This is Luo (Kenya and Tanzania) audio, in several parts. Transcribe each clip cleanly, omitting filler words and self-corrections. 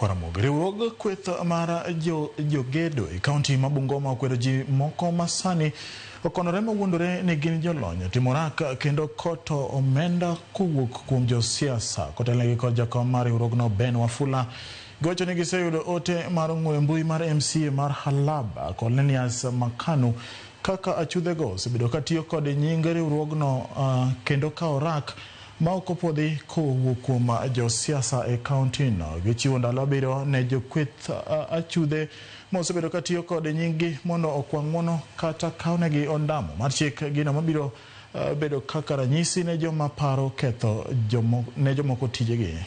Nyikwaramogi. Riwruog kweth mar jogedo e kaunti ma Bungoma okwedo ji moko masani okonore mawuondore ni gin jolony timo rak kendo koto omenda kowuok kuom josiasa. Kotelnegi kod jakom mar riwruogno Ben Wafula, giwacho ni giseyudo ote mar ong'we mbui mar MCA mar Halaba Cornelius Makanu kaka achudhego osebedo katiyo kod nying riwruogno kendo kawo rak ma ok opuodhi kowuok kuom josiasa e kaunti no. Gichiwo ndalo 7 ne jokweth achudhe mosebedo katiyo kod nying-gi mondo okwa ng'uono kata kawnegi ondamo mar chik, gino mabiro bedo kaka ranyisi ne joma paro ketho ne jomoko tijegi.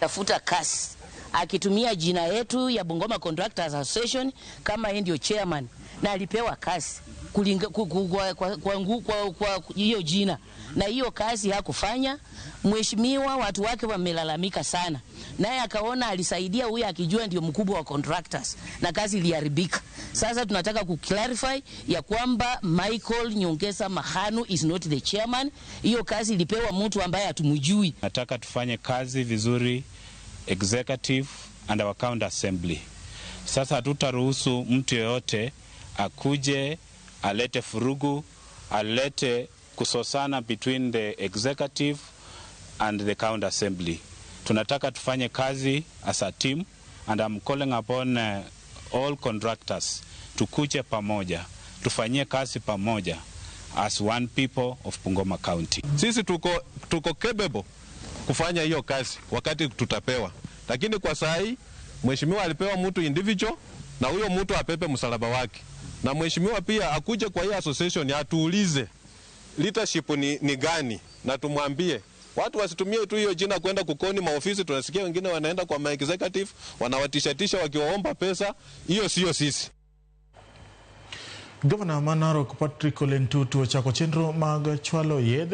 Tafuta kasi akitumia jina yetu ya Bungoma Contractors Association kama yeye ndio chairman, na alipewa kazi kulinga, ku, ku, kwa, kwa, kwa, kwa, kwa hiyo jina, na hiyo kazi hakufanya. Mheshimiwa, watu wake wamelalamika sana, naye akaona alisaidia huyu akijua ndio mkubwa wa contractors, na kazi iliharibika. Sasa tunataka ku clarify ya kwamba Michael Nyongesa Mahanu is not the chairman. Hiyo kazi ilipewa mtu ambaye hatumjui. Nataka tufanye kazi vizuri, executive and our county assembly. Sasa hatutaruhusu mtu yeyote akuje alete furugu, alete kusosana between the executive and the county assembly. Tunataka tufanye kazi as a team, and I'm calling upon all contractors tukuje pamoja, tufanyie kazi pamoja as one people of Bungoma County. Sisi tuko capable kufanya hiyo kazi wakati tutapewa, lakini kwa saa hii mheshimiwa alipewa mtu individual, na huyo mtu apepe msalaba wake, na mheshimiwa pia akuje kwa hii association atuulize leadership ni gani, na tumwambie watu wasitumie tu hiyo jina kwenda kukoni maofisi. Tunasikia wengine wanaenda kwa ma executive wanawatishatisha wakiwaomba pesa. Hiyo sio sisi. Gavana ma Narok Patrick Ole Ntutu ochako chenro mag chwalo yedhe.